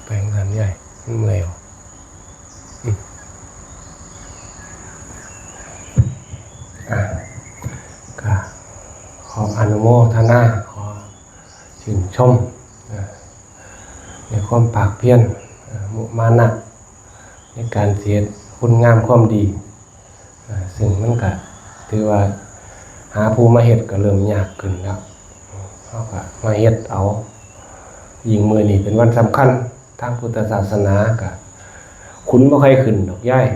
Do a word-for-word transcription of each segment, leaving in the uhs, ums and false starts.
ไปงานใหญ่มันเมื่อยว่ะ อืม อ่ะ ก็ขออนุโมทนา ขอชื่นชม อ่ะ ในความภาคเพียร อ่ะ มุมานะ ในการเสียคุณงามความดี อ่า ซึ่งมันก็ถือว่าหาผู้มาเฮ็ดก็เริ่มยากขึ้นแล้ว เฮาก็มาเฮ็ดเอา ยิ่งมื้อนี้เป็นวันสำคัญทางพุทธศาสนา ก็ขุนบ่ค่อยขึ้นดอกยาย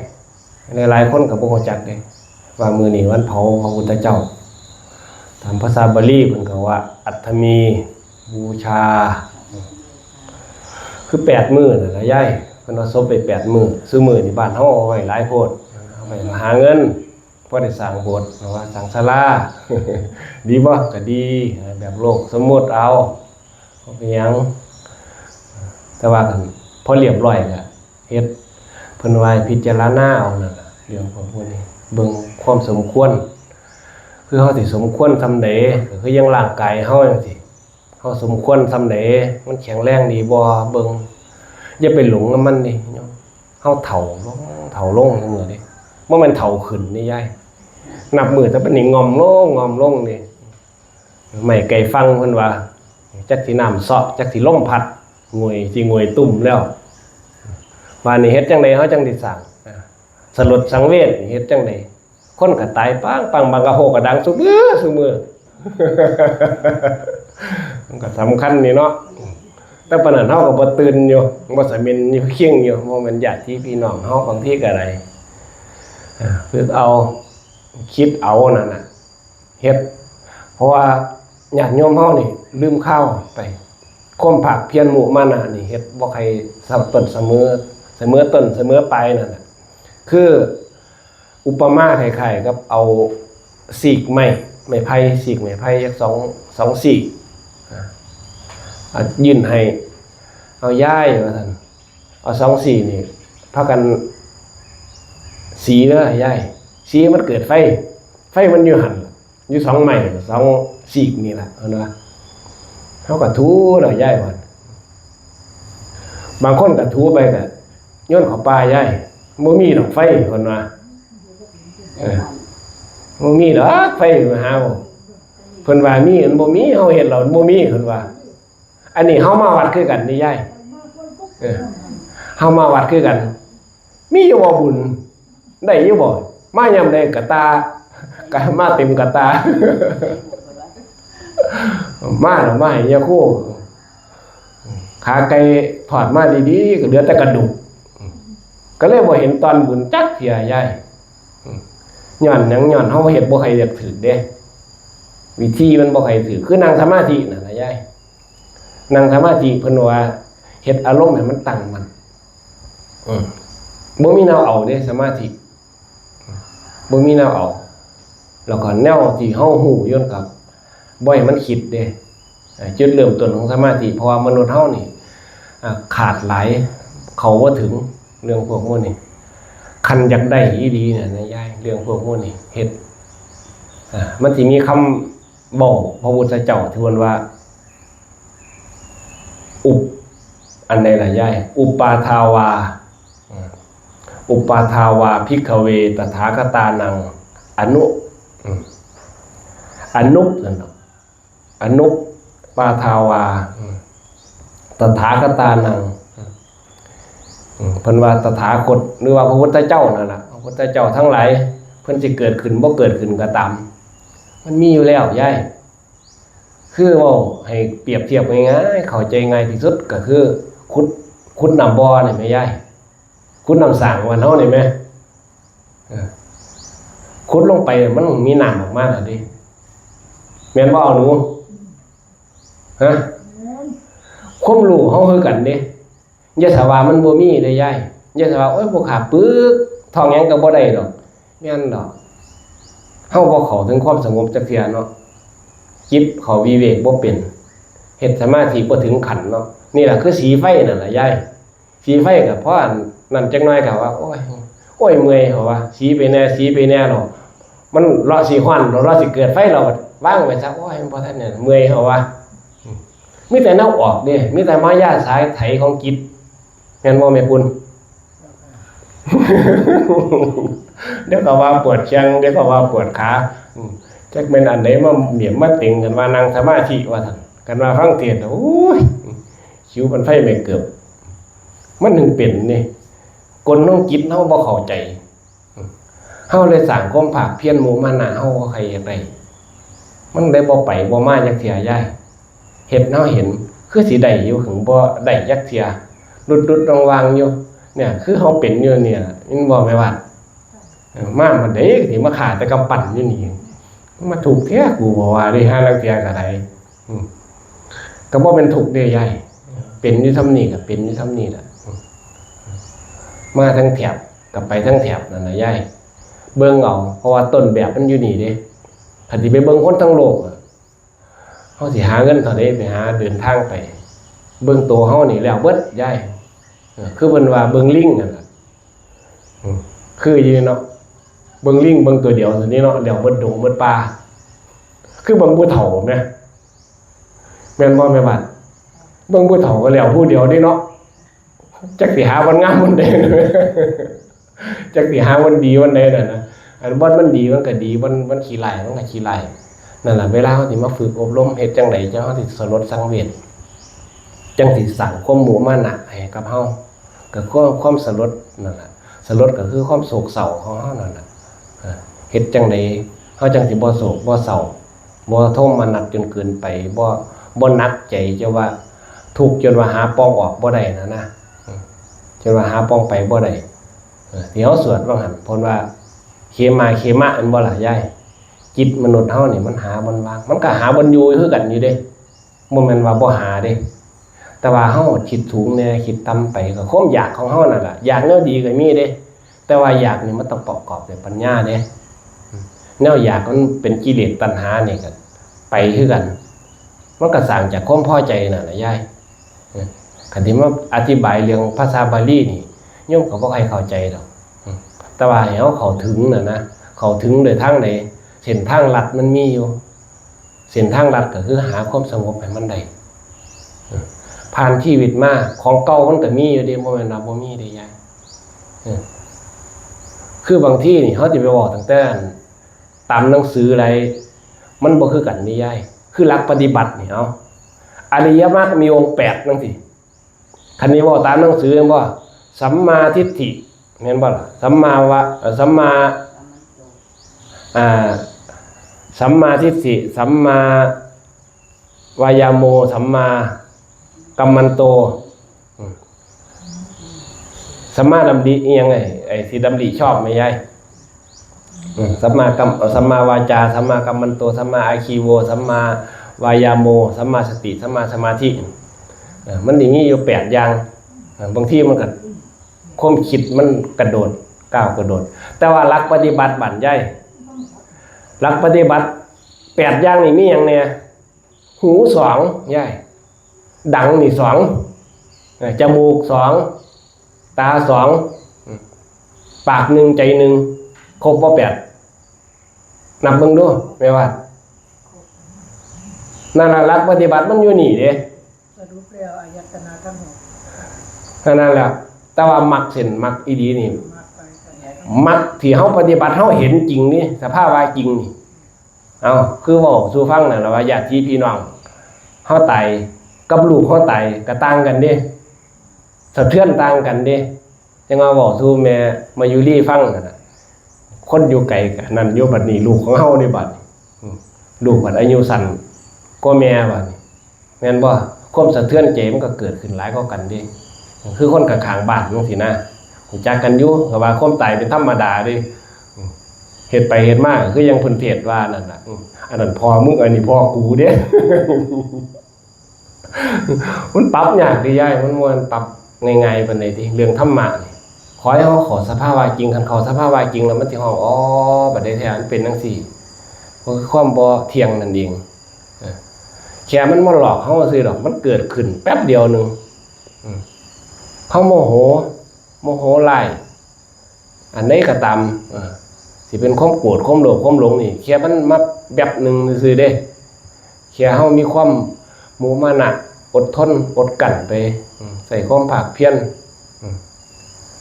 หลายๆคนก็บ่ฮู้จักเด้ ว่ามื้อนี้วันเผาพระพุทธเจ้า ตามภาษาบาลีเพิ่นก็ว่าอัฏฐมี บูชา คือแปดมื้อนั่นล่ะยาย เพิ่นว่าศพไปแปดมื้อ ซุมื้อนี่บ้านเฮาเอาไว้หลายโพด เอาไว้มาหาเงิน พอได้สร้างโบสถ์ หรือว่าสร้างศาลา ดีบ่ ก็ดี แบบโลกสมมุติเอา บ่เป็นหยัง แต่ว่าคันพอเรียบร้อยก็เฮ็ด เพิ่นว่าให้พิจารณาเอานั่นล่ะ เรื่องพวกพวกนี้ เบิ่งความสมควร คือเฮาสิสมควรส่ำใด ก็คือยังร่างกายเฮาจังซี้ เฮาสมควรส่ำใด มันแข็งแรงดีบ่ เบิ่ง อย่าไปหลงนำมันเด้ เฮาเฒ่าลง เฒ่าลงซุมื้อเด้ บ่แม่นเฒ่าขึ้นเด้ยาย นับมื้อแต่บัดนี้ง่อมลง ง่อมลงเด้ ไม้ไกลฝั่งเพิ่นว่า จักสิน้ำเซาะ จักสิลมพัด งวยสิงวยตุ้มแล้ว บาดนี้เฮ็ดจั่งใดเฮาจั่งสิสร้าง สลดสังเวชนี่เฮ็ดจั่งใด คนก็ตายปังปัง บางกะโฮกกะดังซุมื้อซุมื้อ มันก็สำคัญนี่เนาะ แต่ปานนั้นเฮาก็บ่ตื่นอยู่ บ่สะเม็นอยู่ เคียงอยู่ บ่แม่นญาติพี่น้องเฮา บางทีก็ได้ อ่า ฝึกเอา คิดเอานั่นน่ะ เฮ็ด เพราะว่าญาติโยมเฮานี่ลืมคราวไป ความภาคเพียรมุมานะนี่เฮ็ดบ่ใครสะ ต้นเสมอ เสมอต้นเสมอปลายนั่นน่ะ คืออุปมาคล้ายๆกับเอาสีกไม้ ไม้ไผ่ สีกไม้ไผ่จักสอง สองสีก อ่ะ อ่ะ ยื่นให้ เอายายว่าซั่น เอาสองสีกนี่ พากันสีเด้อยาย สีมันเกิดไฟ ไฟมันอยู่หั่น อยู่สองไม้ สองสีกนี่ล่ะ เพิ่นว่า เฮาก็ถูแล้วยายว่า บางคนก็ถูไปก็โยนเข้าป่ายาย บ่มีดอกไฟ เพิ่นว่า เออ บ่มีดอกไฟ มาหาบ่ เพิ่นว่ามี มันบ่มี เฮาเฮ็ดแล้วมันบ่มี เพิ่นว่า อันนี้เฮามาวัดคือกันนี่ยาย เออ เฮามาวัดคือกัน มีอยู่บ่บุญ ได้อยู่บ่ มายามใดกะตา กะมาเต็มกะตา มาแล้วมาให้ยาคู ขาไก่ทอดมาดีๆ ก็เหลือแต่กระดูก ก็เลยบ่เห็นตอนบุญจักเทื่อยาย ย้อนหยัง ย้อนเฮาเฮ็ดบ่ค่อยอยากถืกเด้ วิธีมันบ่ค่อยถืก คือนั่งสมาธินั่นล่ะยาย นั่งสมาธิเพิ่นว่าเฮ็ดอารมณ์ให้มันตั้งมั่น อืม บ่มีแนวเอาเด้ สมาธิ บ่มีแนวเอา แล้วก็แนวที่เฮาฮู้อยู่นั่นก็บ่ให้มันคิดเด้ อ่า จุดเริ่มต้นของสมาธิ เพราะว่ามนุษย์เฮานี่ อ่า ขาดหลาย เข้าบ่ถึงเรื่องพวกหมู่นี้ คันอยากได้อีหลีเนี่ยนะยาย เรื่องพวกหมู่นี้เฮ็ด อ่า มันสิมีคำเว้าพระพุทธเจ้าที่เพิ่นว่า อุป อันใดล่ะยาย อุปปาทาวา อ่า อุปปาทาวา ภิกขเว ตถาคตานัง อนุ อืม อนุปนั่นดอก อนุปปาทาวา อืม ตถาคตานัง อืม เพิ่นว่าตถาคต หรือว่าพระพุทธเจ้านั่นล่ะ พระพุทธเจ้าทั้งหลาย เพิ่นสิเกิดขึ้นบ่เกิดขึ้นก็ตาม มันมีอยู่แล้วยาย คือเว้าให้เปรียบเทียบง่ายๆ เข้าใจง่ายที่สุดก็คือ ขุด ขุดน้ำบ่อนี่แหมยาย ขุดน้ำสร้างบ้านเฮานี่แหม เออ ขุดลงไปมันมีน้ำออกมาแล้วเด้ แม่นบ่เอาหนู ฮะ ความรู้เฮาคือกันเด้ อย่าสาว่ามันบ่มีเด้ยาย อย่าสาว่า โอ้ย บ่ขาดปึก ท่องหยังก็บ่ได้ดอก แม่นดอก เฮาบ่เข้าถึงความสงบจักเทื่อเนาะ จิตเข้าวิเวกบ่เป็น เฮ็ดสมาธิบ่ถึงขั้นเนาะ นี่ล่ะคือสีไฟนั่นล่ะยาย สีไฟก็พออันนั้นจักหน่อยก็ว่า โอ้ย โอ้ย เมื่อย เขาว่า สีไปแน่ สีไปแน่เนาะ มันเลาะสิฮ้อน เลาะสิเกิดไฟ เราก็วางไว้ซะ โอ้ย มันบ่ทันเนี่ย เมื่อย เขาว่า มีแต่แนวออกเด้ มีแต่มายาสายไถของจิต แม่นบ่แม่ปุ้น เดี๋ยวก็ว่าปวดแข้ง เดี๋ยวก็ว่าปวดขา อืม จักแม่นอันใดมาเหยียบมาเต็งกันว่านั่งสมาธิว่าซั่น กันว่าฟังเทศน์ โอ้ย คิวเป็นไฟไหม้เกือบ มันถึงเป็นนี่ กลของจิตเฮาบ่เข้าใจ เฮาเลยสร้างความภาคเพียรมุมานะ เฮาบ่ใครอยากได้ มันได้บ่ไปบ่มาจักเทื่อยาย เฮ็ดเฮาเห็น คือสิได้อยู่ ถึงบ่ได้จักเทื่อ หลุดๆ วางๆ อยู่ เนี่ย คือเฮาเป็นอยู่เนี่ย มันบ่แม่นว่า เออ มามันเด้สิมาฆ่าแต่กำปั้นอยู่นี่ มาถูกแท้กูบ่ว่าเด้ หาลางเทื่อก็ได้ อืม ก็บ่เป็นทุกข์เด้ยาย เป็นอยู่ส่ำนี้ก็เป็นอยู่ส่ำนี้ล่ะ อืม มาทั้งแถบก็ไปทั้งแถบนั่นน่ะยาย เบิ่งเอา เพราะว่าต้นแบบมันอยู่นี่เด้ คันสิไปเบิ่งคนทั้งโลกอะ เฮาสิหาเงินเท่าใดไปหาเดินทางไป เบิ่งตัวเฮานี่แล้วเบิดยาย เออ คือเพิ่นว่าเบิ่งลิงนั่นล่ะ อืม คืออยู่เนาะ เบิ่งลิงเบิ่งตัวเดียวซั่นนี่เนาะ แล้วเบิดดงเบิดป่า คือเบิ่งผู้เฒ่าแหม แม่นบ่แม่บ้าน เบิ่งผู้เฒ่าก็แล้วผู้เดียวนี่เนาะ จักสิหาวันงามวันใด จักสิหาวันดีวันใดนั่นนะ อันบ่อนมันดีมันก็ดี บ่อนมันขี้ร้ายมันก็ขี้ร้าย นั่นล่ะ เวลาเฮาสิมาฝึกอบรม เฮ็ดจั่งใดจั่งเฮาสิสลดสังเวช จั่งสิสร้างความมุมานะให้กับเฮา ก็คือความสลดนั่นล่ะ สลดก็คือความโศกเศร้าของเฮานั่นล่ะ เออ เฮ็ดจั่งใดเฮาจั่งสิบ่โศกบ่เศร้า บ่โทมนัสจนเกินไป บ่ บ่หนักใจจนว่าทุกข์จนว่าหาปองออกบ่ได้นะนะ เออ จนว่าหาปองไปบ่ได้ เออ ที่เฮาสวดว่าหั่น เพิ่นว่า เขมา เขมะ แม่นบ่ล่ะยาย จิตมนุษย์เฮานี่มันหาบ่อนว่าง มันก็หาบ่อนอยู่คือกันอยู่เด้ บ่แม่นว่าบ่หาเด้ แต่ว่าเฮาคิดสูงแหน่ คิดต่ำไป ก็ความอยากของเฮานั่นล่ะ อยากแนวดีก็มีเด้ แต่ว่าอยากนี่มันต้องประกอบด้วยปัญญาเด้ แนวอยากมันเป็นกิเลสตัณหานี่ก็ไปคือกัน มันก็สร้างจากความพอใจนั่นล่ะยาย เออ คันที่มาอธิบายเรื่องภาษาบาลีนี่ โยมก็บ่ค่อยเข้าใจดอก อืม แต่ว่าให้เฮาเข้าถึงน่ะนะ เข้าถึงโดยทางใด เส้นทางลัดมันมีอยู่ เส้นทางลัดก็คือหาความสงบให้มันได้ เออ ผ่านชีวิตมา ของเก่ามันก็มีอยู่เด้ บ่แม่นว่าบ่มีเด้ยาย เออ คือบางทีนี่ เฮาสิไปเว้าตั้งแต่ตามหนังสือหลาย มันบ่คือกันนี่ยาย คือหลักปฏิบัตินี่ เอา อริยมรรคมีองค์แปดจั่งซี้ คันนี้เว้าตามหนังสือแม่นบ่ สัมมาทิฏฐิ แม่นบ่ล่ะ สัมมาวา เอ่อ สัมมา อ่า สัมมาทิฏฐิ สัมมาวายาโม สัมมากัมมันโต อืม สัมมาดำริอีหยังไง ไอ้ที่ดำริชอบไหมยาย อืม สัมมากัม สัมมาวาจา สัมมากัมมันโต สัมมาอาชีโว สัมมาวายาโม สัมมาสติ สัมมาสมาธิ เออ มันสิมีอยู่แปดอย่าง เออ บางทีมันก็ ความคิดมันกระโดด ก้าวกระโดด แต่ว่าหลักปฏิบัติบัดยาย หลักปฏิบัติแปดอย่างนี่มีหยังแหน่ หูสองยาย ดังนี่สอง เอ่อ จมูกสอง ตาสอง ปากหนึ่ง ใจหนึ่ง ครบบ่แปด นับเบิ่งดู แม่ว่า นั่นล่ะ หลักปฏิบัติมันอยู่นี่เด้ สรุปแล้วอายตนะทั้งหก เท่านั้นแหละ แต่ว่ามรรคเส้นมรรคอีหลีนี่ มรรคไปก็แยก มรรคที่เฮาปฏิบัติ เฮาเห็นจริงนี่ สภาวะจริงนี่ เอา คือเว้าสู่ฟังนั่นล่ะว่าญาติพี่น้อง เฮาตายกับลูกเฮาตายก็ต่างกันเด้ สะเทือนต่างกันเด้ จั่งว่าเว้าสู่แม่มายุรีฟังนั่นน่ะ คนอยู่ไกลก็นั่นอยู่ บัดนี้ลูกของเฮานี่บัดนี้ อืม ลูกบัดอายุสั้นกว่าแม่บัดนี้ แม่นบ่ ความสะเทือนใจมันก็เกิดขึ้นหลายกว่ากันเด้ คือคนข้างๆบ้านจั่งซี้นะ รู้จักกันอยู่ ก็ว่าความตายเป็นธรรมดาเด้ อืม เฮ็ดไปเฮ็ดมาก็คือยังเพิ่นเทศน์ว่านั่นน่ะ อืม อันนั้นพ่อมึง อันนี้พ่อกูเด้ มันปรับยากเด้ยาย มันบ่แม่นปรับง่ายๆปานใดเด้ เรื่องธรรมะนี่ ขอให้เฮาเข้าสภาวะจริง คันเข้าสภาวะจริงแล้วมันสิฮ้อง อ๋อ บัดใดแท้มันเป็นจั่งซี้ มันคือความบ่เที่ยงนั่นเอง เออ แค่มันมาหลอกเฮาซื่อดอก มันเกิดขึ้นแป๊บเดียวหนึ่ง อืม เฮาโมโห โมโหร้าย อันใดก็ตาม เออ สิเป็นความโกรธ ความโลภ ความหลงนี่ แค่มันมาแป๊บหนึ่งซื่อๆเด้ แค่เฮามีความมุมานะ อดทน อดกลั้นไป อืม ใช้ความภาคเพียร อืม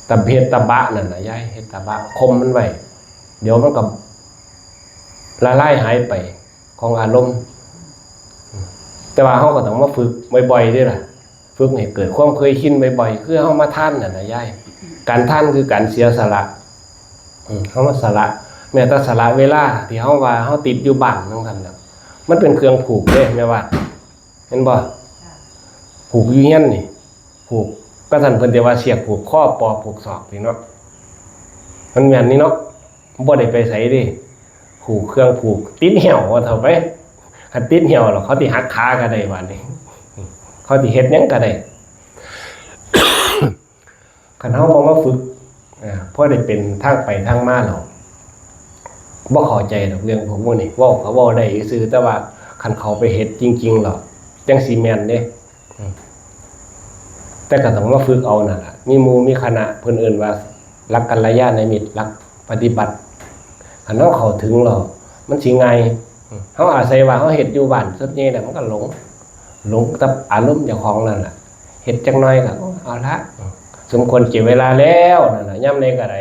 ตะเฮ็ดตะบะนั่นน่ะยาย เฮ็ดตะบะข่มมันไว้ เดี๋ยวมันก็ละลายหายไปของอารมณ์ แต่ว่าเราก็ต้องมาฝึกบ่อยๆเด้ล่ะ ฝึกให้เกิดความเคยชินบ่อยๆ คือเรามาทานนั่นน่ะยาย การทานคือการเสียสละ อืม เรามาสละ แม้แต่สละเวลาที่เราว่าเราติดอยู่บ้านจั่งซั้นน่ะ มันเป็นเครื่องผูกเด้แม่ว่า เห็นบ่ ผูกอยู่เฮือนนี่ ผูก ก็ซั่นเพิ่นสิว่าเสียกผูกคอ ปอผูกศอกนี่เนาะ มันแม่นนี่เนาะ บ่ได้ไปไสเด้ ผูกเครื่องผูก ติดเหี่ยวว่าเถาะไป คันติดเหี่ยวแล้วเขาสิหักขาก็ได้บาดนี้ เขาสิเฮ็ดหยังก็ได้ คันเฮาบ่มาฝึก อ่า พอได้เป็นทางไปทางมาแล้ว บ่เข้าใจดอกเรื่องพวกหมู่นี้ เว้าก็เว้าได้ซื่อ แต่ว่าคันเข้าไปเฮ็ดจริงๆแล้ว จั่งสิแม่นเด้ อืม แต่ก็ต้องมาฝึกเอานั่นล่ะ มีหมู่มีคณะ เพิ่นเอิ้นว่าหลักกัลยาณมิตร หลักปฏิบัติ คันเฮาเข้าถึงแล้ว มันสิง่าย อืม เฮาอาศัยว่าเฮาเฮ็ดอยู่บ้าน สุดนี้น่ะมันก็หลง หลงกับอารมณ์เจ้าของนั่นล่ะ เฮ็ดจักหน่อยก็ โอ้ เอาละ อืม สมควรแก่เวลาแล้วนั่นล่ะ ยามใดก็ได้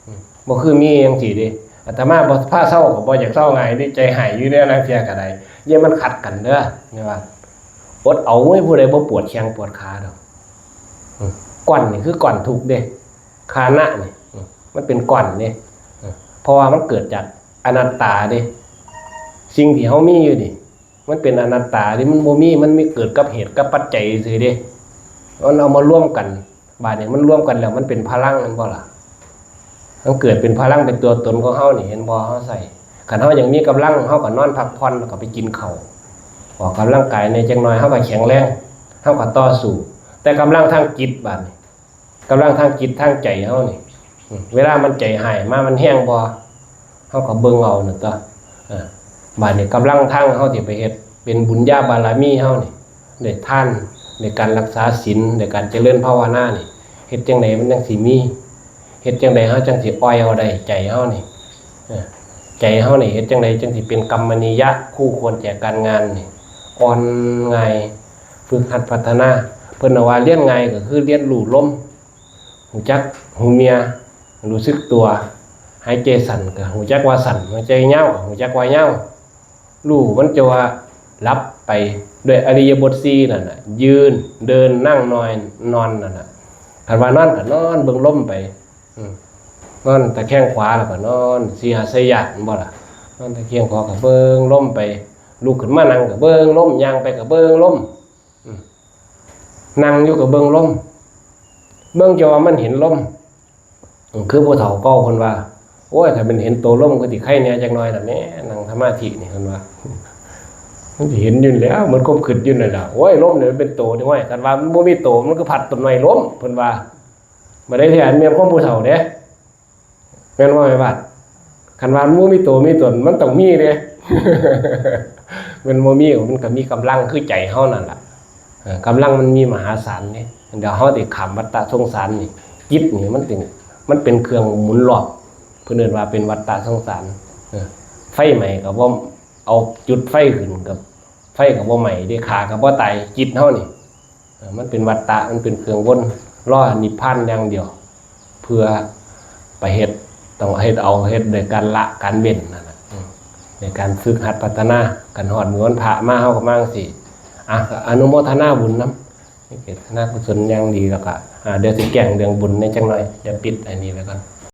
อืม บ่คือมีจั่งซี้เด้ อาตมาบ่พาเซาก็บ่อยากเซาง่ายเด้ ใจฮ้ายอยู่เด้ ลางเทื่อก็ได้ อย่ามันขัดกันเด้อ นี่ว่า อดเอาเว้ย ผู้ใดบ่ปวดแข้งปวดขาดอก อืม ก้อนนี่คือก้อนทุกข์เด้ ฆานะนี่ อืม มันเป็นก้อนเด้ อืม เพราะว่ามันเกิดจากอนัตตาเด้ สิ่งที่เฮามีอยู่นี่ มันเป็นอนัตตาเด้ มันบ่มี มันมีเกิดกับเหตุกับปัจจัยซื่อเด้ มันเอามารวมกัน บาดนี้มันรวมกันแล้วมันเป็นพลัง แม่นบ่ล่ะ มันเกิดเป็นพลังเป็นตัวตนของเฮานี่ เห็นบ่ เฮาใช้ คันเฮายังมีกำลัง เฮาก็นอนพักผ่อน แล้วก็ไปกินข้าว ออกกำลังกายแหน่จักหน่อย เฮาก็แข็งแรง เฮาก็ต่อสู้ แต่กำลังทางจิตบาดนี้ กำลังทางจิตทางใจเฮานี่ อืม เวลามันใจฮ้ายมา มันแฮงบ่ เฮาก็เบิ่งเอานั่นตั๊ว เออ บาดนี้กำลังทางเฮาที่ไปเฮ็ดเป็นบุญญาบารมีเฮานี่ ได้ทาน ได้การรักษาศีล ได้การเจริญภาวนานี่ เฮ็ดจั่งใดมันจั่งสิมี เฮ็ดจั่งใดเฮาจั่งสิอ่อยเอาได้ใจเฮานี่ เออ ใจเฮานี่เฮ็ดจั่งใดจั่งสิเป็นกัมมะนียะ คู่ควรแก่การงานนี่ อ่อนง่าย ฝึกหัดพัฒนา เพิ่นว่าเรียนง่ายก็คือเรียนรู้ลม ฮู้จักฮู้เมื่อ รู้สึกตัว หายใจสั้นก็ฮู้จักว่าสั้น หายใจยาวก็ฮู้จักว่ายาว รู้มันจะว่าหลับไปด้วยอิริยาบถสี่นั่นน่ะ ยืน เดิน นั่ง นอน นอนนั่นน่ะ คันว่านอนก็นอนเบิ่งลมไป อืม นอนตะแคงขวาแล้วก็นอน สีหสนิยาต แม่นบ่ล่ะ นอนตะแคงขวาก็เบิ่งลมไป ลุกขึ้นมานั่งก็เบิ่งลม ย่างไปก็เบิ่งลม อืม นั่งอยู่ก็เบิ่งลม เบิ่งจนว่ามันเห็นลม อืม คือผู้เฒ่าเก่าเพิ่นว่า โอ้ย ถ้าเป็นเห็นโตลมก็สิไคแหน่จักหน่อยล่ะแหม นั่งสมาธินี่ เพิ่นว่า มันสิเห็นอยู่แหล้ว มันก็คิดอยู่นั่นล่ะ โอ้ย ลมนี่มันเป็นโตนี่ โอ้ย คันว่ามันบ่มีโต มันก็พัดต้นไม้ล้ม เพิ่นว่า บ่ได้แท้ อันแม่นความผู้เฒ่าเด้ แม่นบ่แม่บาด คันว่ามันบ่มีโตมีตน มันต้องมีเด้ มันบ่มี มันก็มีกำลังคือใจเฮานั่นล่ะ เออ กำลังมันมีมหาศาลเด้ เดี๋ยวเฮาสิข้ามวัฏฏะสงสารนี่ จิตนี่มันเป็น มันเป็นเครื่องหมุนรอบ เพิ่นเอิ้นว่าเป็นวัฏฏะสงสาร เออ ไฟไหม้ก็บ่ เอาจุดไฟขึ้นกับ ไฟก็บ่ไหม้เด้ ฆ่าก็บ่ตาย จิตเฮานี่ เออ มันเป็นวัฏฏะ มันเป็นเครื่องวน รอนิพพานอย่างเดียว เพื่อไปเฮ็ด ต้องเฮ็ดเอา เฮ็ดโดยการละ การเว้นนั่นน่ะ อืม ในการฝึกหัดพัฒนา คันฮอดมื้อวันพระมา เฮาก็มาจั่งซี้ อ่ะ ก็อนุโมทนาบุญนำ นี่เป็นคณะกุศลอย่างดี แล้วก็ อ่า เดี๋ยวสิแจ้งเรื่องบุญในจักหน่อย เดี๋ยวปิดอันนี้ไว้ก่อน